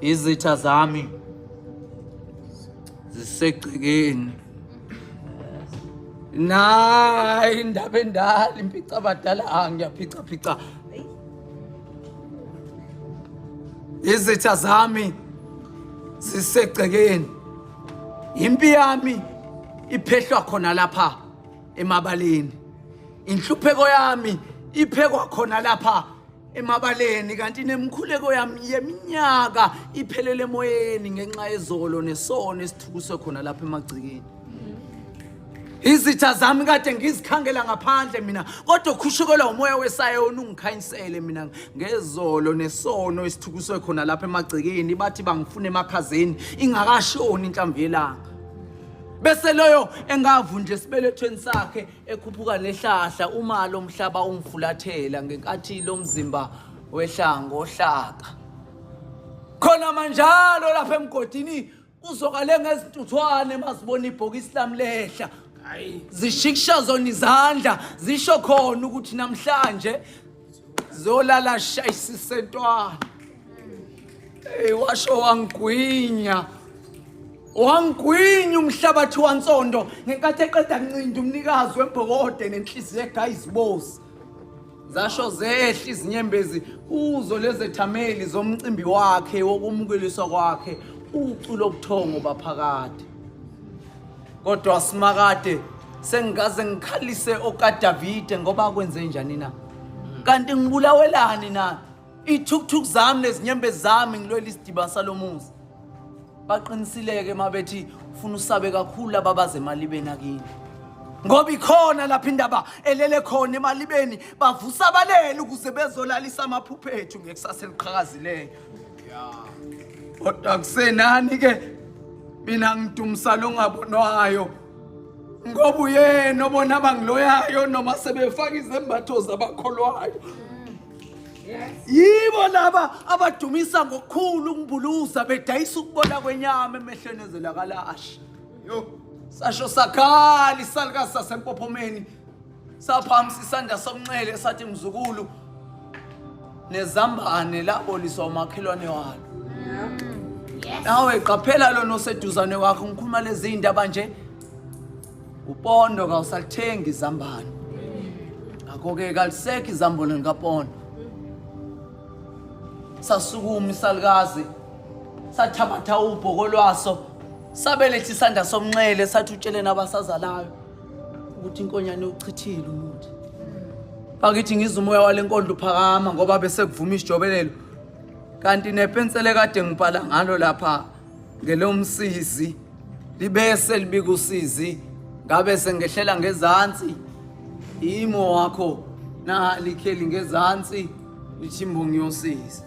Izitha zami zisegcekeni. Nayi indaba endala impica abadala ah ngiyaphica phica. Izitha zami zisegcekeni. Impi yami iphehlwa khona lapha emabaleni. Inhlupheko yami iphekwa khona lapha emabaleni kanti nemikhuleko yami yeminyaka iphelele emoyeni ngenxa yezolo nesono esithukuswe khona lapha emagcekeni. Izitha zami kade ngizikhangela ngaphandle mina kodwa ukhushukelwa umoya wesayoni ungikhanyisele mina ngezolo nesono esithukuswe khona lapha emagcekeni bathi bangifuna emakhazeni ingakashoni inhlamvu yelanga bese loyo engavundla esibelethweni sakhe ekhuphuka nehlahla uma lo mhlaba ungifulathela ngenkathi lo mzimba wehla ngohlaka khona manjalo lapha emgodini kuzokale ngezintuthwane mazibona ibhokisi lami lehla zishikisha zona izandla zisho khona ukuthi namhlanje zolala shayisisentwana. Hey washo wangigwinya. Wangigwinya umhlabathi wansondo ngenkathi eqeda kuncinda umnikazi wembokode nenhliziyo egaya izibozi. Zasho zehla izinyembezi kuzo lezethameli zomcimbi wakhe wokumukeliswa kwakhe ucu lobuthongo baphakade. Kodwa simakade sengingaze ngikhalise okaDavide ngoba kwenze njani na? Kanti ngibulawelani na? Ithukuthuku zami nezinyembezi zami ngilwela isidiba salomuzi. Baqinisileke mabethi ufuna usabe kakhulu ababaze emalibeni akini. Ngoba ikhona lapha indaba elele khona emalibeni bavusa abalele ukuze bezolalisa amaphupho ethu ngekusasa eliqhakazileyo. Kodwa kusenani ke mina ngidumisa longabonwayo ngoba uyena obona abangiloyayo noma sebefaka izembatho zabakholwayo. Yibo laba abadumisa ngokukhulu ukumbuluza bedayisa ukubona kwenyama emehlweni ezelakalasha. Yo, sasho sakhala isalukazi sasempophomeni saphamisa isandla somnxele sathi mzukulu nezambane laboliswa umakhelwane walo. Nawe qaphela lona oseduzane kwakho ngikhuluma lezi ndaba nje. Upondo kawusalithengi izambane. Ngakho-ke kalisekho izambane likapondo. Sasukuma isalukazi sathabatha ubhoko lwaso sabeletha isandla somnxele sathi utshele nabasazalayo ukuthi inkonyane uchithile umuthi. Bakithi ngizwa umoya wale nkondlo uphakama ngoba bese kuvuma isijobelelo. Kanti nepensele kade ngibhala ngalo lapha ngelomsizi libese libika usizi ngabe sengehlela ngezansi imo wakho na likheli ngezansi lithi imbongi yosizi.